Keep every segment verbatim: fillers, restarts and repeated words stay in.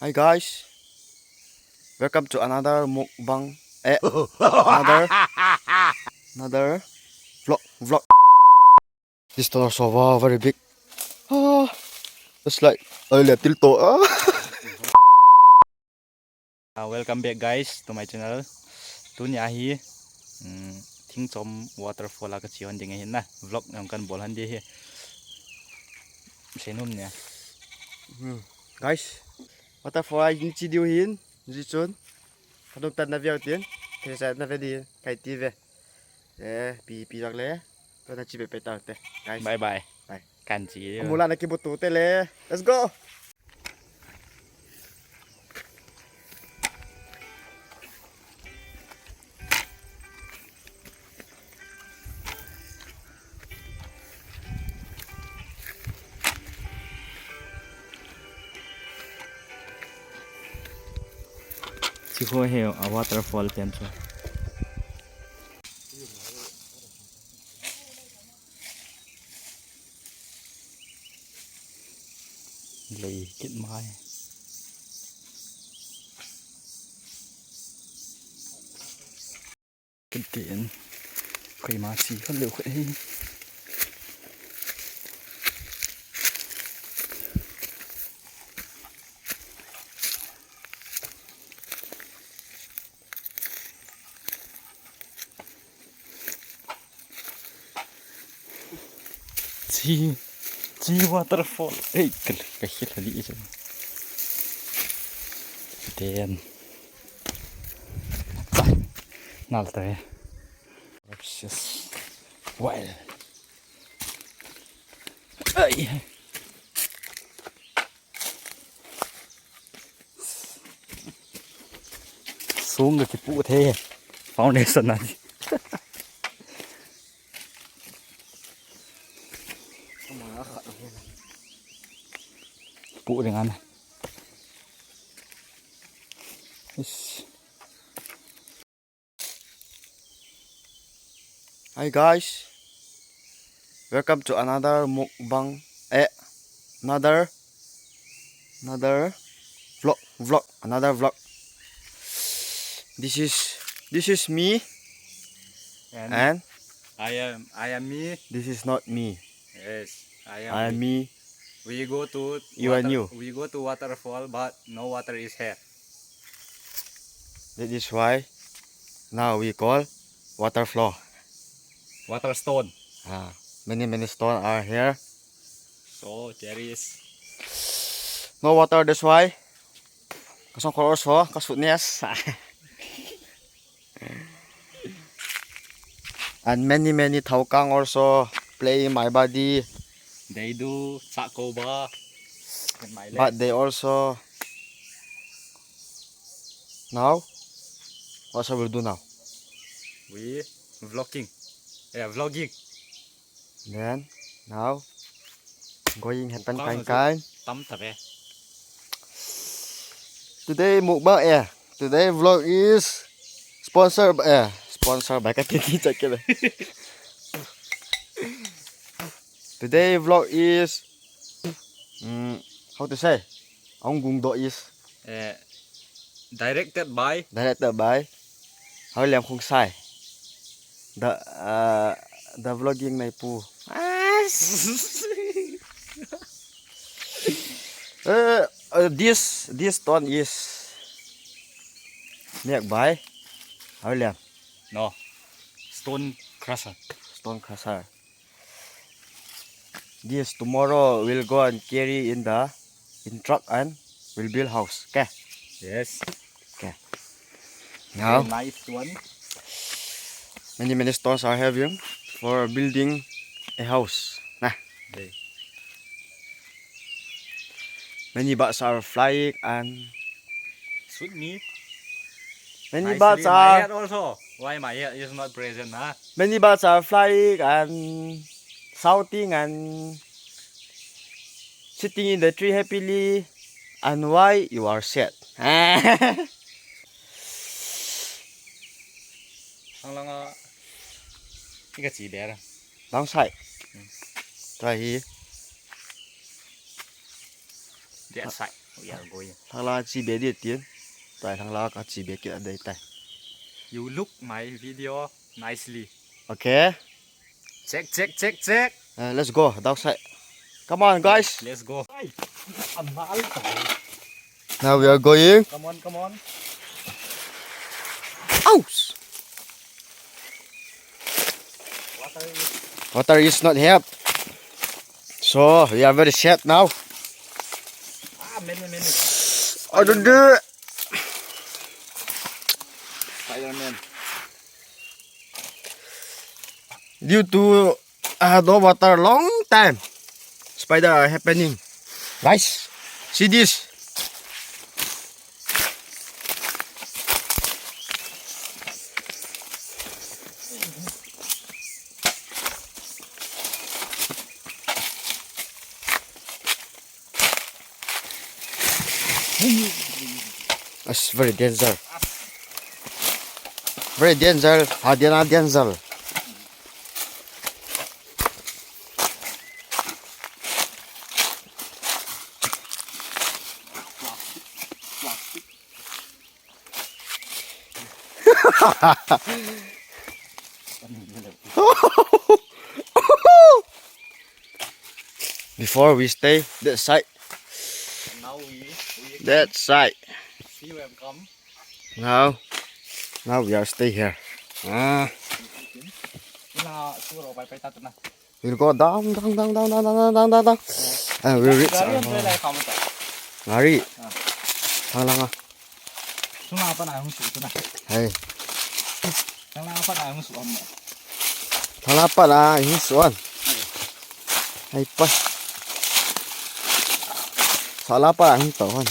Hi guys, welcome to another mukbang. Eh, another another vlog vlog. This dinosaur, wow, very big. Ah, it's like a little toe. Ah. Uh, welcome back guys to my channel. Tunia hi um, Thingchom waterfall a kache hon ding ahin na. Vlog jong kan bol hon ding ahi. Seinom nia. Hmm. Guys, waterfall a hin che diu hin, hijeh chun. Kadung tan na veu tin, kei sa na ve din, kati ve. Eh, pi pi lak le. Tuna che be pe tau te. Guys. Bye bye. Bye. Kan che. Mula na kibutu te le. Let's go. Chukhu hi a waterfall pen chu. Lei kit mai. Kit in. Koi ma si khat leu khat hi. Chi, chi waterfall. Ei, ka, ka hil hali isa. Then. Nal ta. Precious. Well. Ai. Sung ka kipu the. Foundation na. Pu ring ana. Is. Hi guys, welcome to another mukbang. Eh, another another vlog vlog another vlog. This is this is me. And and I am I am me. This is not me. Yes, I am I am me. Me. We go to you water, and you. We go to waterfall, but no water is here. That is why now we call water flow. Water stone. Ah, many many stone are here. So there is no water. That's why kasong kor also kasut nias. And many many thaokang also play in my body. They do sakoba in my leg. But they also now what shall we do now? We vlogging. Yeah, vlogging. Then now going happen kind kind. Tam ta ve. Today mukbang eh. Today vlog is sponsored by eh, sponsored by ka tiki chakele. Today vlog is mm, how to say? Aung gung do is eh, directed by directed by Hau Liam Khung Sai. The uh, the vlogging nai pu. Ah, uh, uh, this this stone is made by Hau Liam. No. Stone crusher. Stone crusher. This tomorrow we'll go and carry in the in truck and we'll build house. Okay. Yes. Okay. Now nice one. Many many stones are having for building a house. Nah. Okay. Many birds are flying and shoot me. Many birds are also. Why my head is not present, huh? Many birds are flying and shouting and sitting in the tree happily. And why you are sad? Ang lang ah. Ika si there. Downside. Hmm. Try here. That side. We are going. Thangla chi be di tin. Tai thangla ka chi be ki a dei tai. You look my video nicely. Okay. Check, check, check, check. Uh, let's go, downside. Come on, guys. Let's go. Now we are going. Come on, come on. Ouch! Water is Water is not help. So we are very sad now. Ah, many, many. Aduh, duh. Spider-Man. Due to uh, no water long time, spider are happening. Guys, see this. That's very danger. Very danger. Hadiana danger. Before we stay that side, Now we, we that side. See, we have come. Now, now we are stay here. Ah, Ina suro pai pai tatuna. We'll go down, down, down, down, down, down, down, down, down. And we'll reach Gari our ang pwede home. Kamu ta. Ngari. Ah. Thang lang ah. Suna pa na yung su suna. Hey. Thang lang pa na yung su mo. Thang lang pa na yung su an. Hey pa. Sa la pa na yung to an.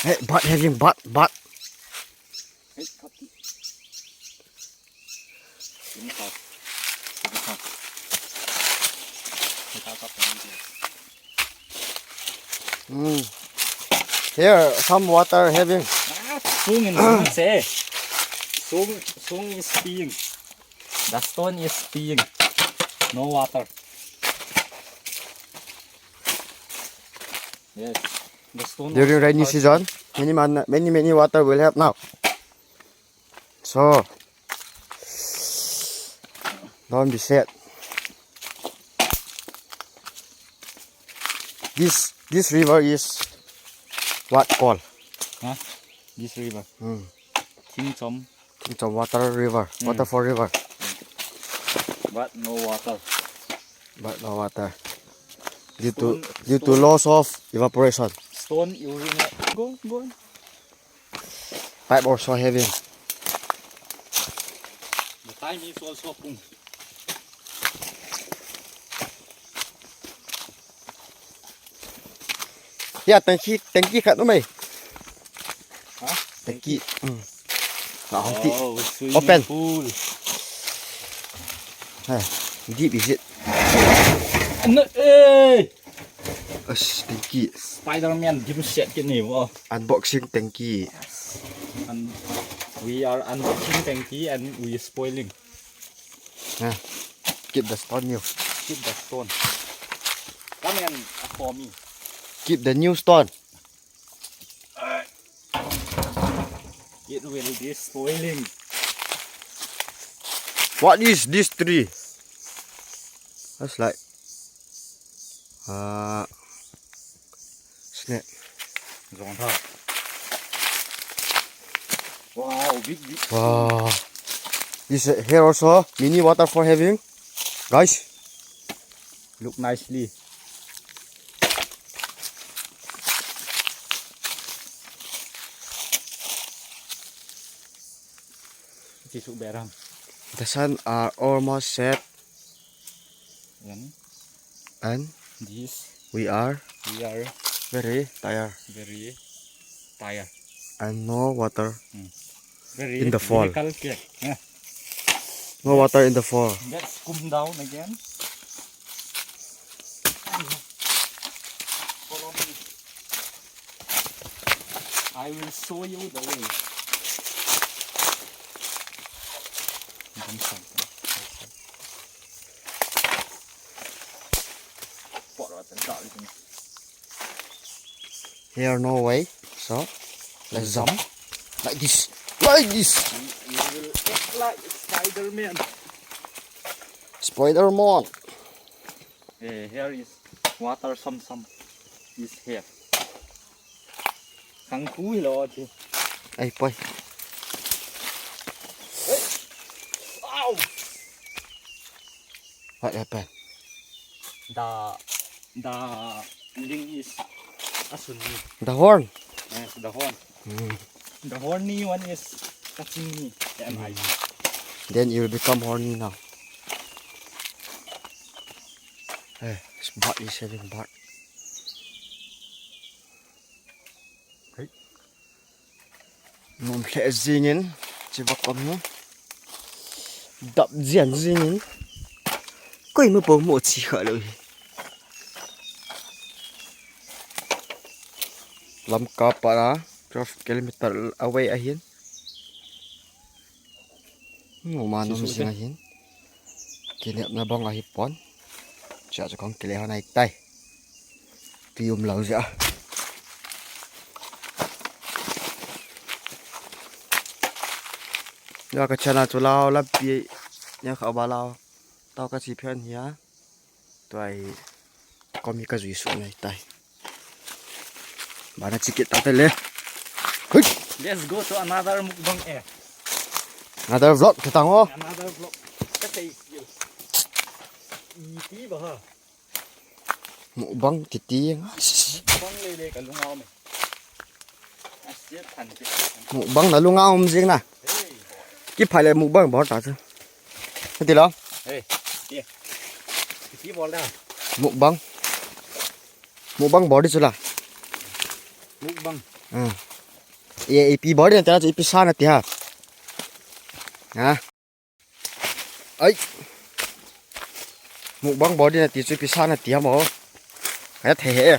Hey, bat having bat, bat. Hey, kati. Ini kau. Ini kau. Kita kau pun dia. Hmm. Here, some water having. Ah, sung in sung se. Sung, sung is peeing. The stone is peeing. No water. Yes. The stone During was rainy hard. Season, many man, many many water will have now. So, don't be sad. This this river is what called? Huh? This river. Hmm. King Chom. It's a water river, Hmm. waterfall river, But no water. But no water due to Stone- due to loss of evaporation. Stone urinate. Go, go on. Pipe also having. The time is also pung. Yeah, tanki tanki khat umai. Huh? Tanki. Mm. Ah, hong ti. Oh, swimming Open. Pool. Hey, deep is it? No, hey! Ash, tanki. Spider-Man gimset kini wo. Unboxing tanki. And we are unboxing tanki and we spoiling. Nah, keep the stone new. Keep the stone. Come and for me. Keep the new stone. It will be spoiling. What is this tree? That's like uh snake. Zong tha. Wow, big, big. Wow. This uh, here also mini waterfall having. Guys, look nicely. Chisuk beram. The sun are almost set Yan. and This we are we are very tired very tired. And no water. Very In the fall. Difficult ke. Yeah. No water in the fall. Let's come down again. Follow me. I will show you the way. Put what the dog is in. Here no way. So let's jump. Like this. Like this. You will act like Spider-Man. Spider-Man. Eh, here is water some some is here. Kang kui lo ti. Ai poi. Ow! What happened? The the link is asun ni. The horn. Yes, the horn. Mm. The horny one is touching me. Am I? Then you will become horny now. Eh, bat is having bat. Hey. Nom lheh jingin, chiva kom hi. Dap jian jingin. Koima po mo chi kha lo hi. Lamka para twelve kilometer away ahin. Mo ma nom jing ahin. Kinepna bang ahi pon. Cha cha kong kile hon ai tai. Tui um lo ja. Ya ka chana chu lao lampi ya kha ba lao. Tao ka chi phen hia. Tuai komi ka jui su nai tai. Bana chi kit ta te le. Hui. Let's go to another mukbang eh. Another vlog te tang o. Another vlog. Ka sei skill. Iti ba ha. Mukbang titi. Mukbang le le ka lunga me. Asia than ke. Mukbang na lunga um jing na. Hey. Ki phai le mukbang bor ta chu. Ti lo. Hey. Ye. Iti bol da. Mukbang. Mukbang bor di chu la. Mukbang. Ah. Ye ipi bor di na ta chu ipi sa na ti ha. Ha. Ai. Mukbang bor di na ti chu ipi sa na ti ha mo. Ka thei he.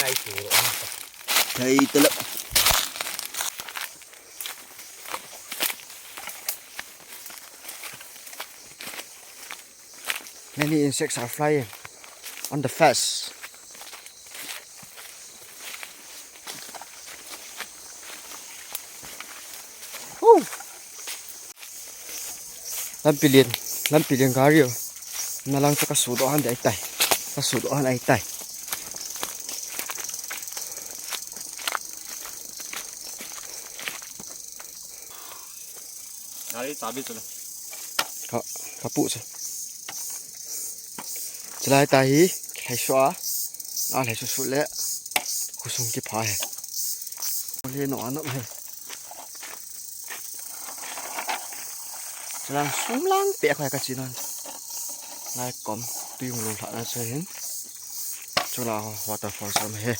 Rai su ro. Thei te lo. Many insects are flying on the fence. Woo! Lampi lien, lampi lien gari o. Na lang chu ka su doh han dai tai. Ka su doh han ai tai. Gari chabi chu le. Ka, ka pu chu. Chulai ta hi, lhai su a. A lhai su su le. Khosung kipha he. Le no anop he. Chulang sum lang pe khoi ka chi non. Lai kom tui hung lung lhah na chu hin. Chula waterfall sam he.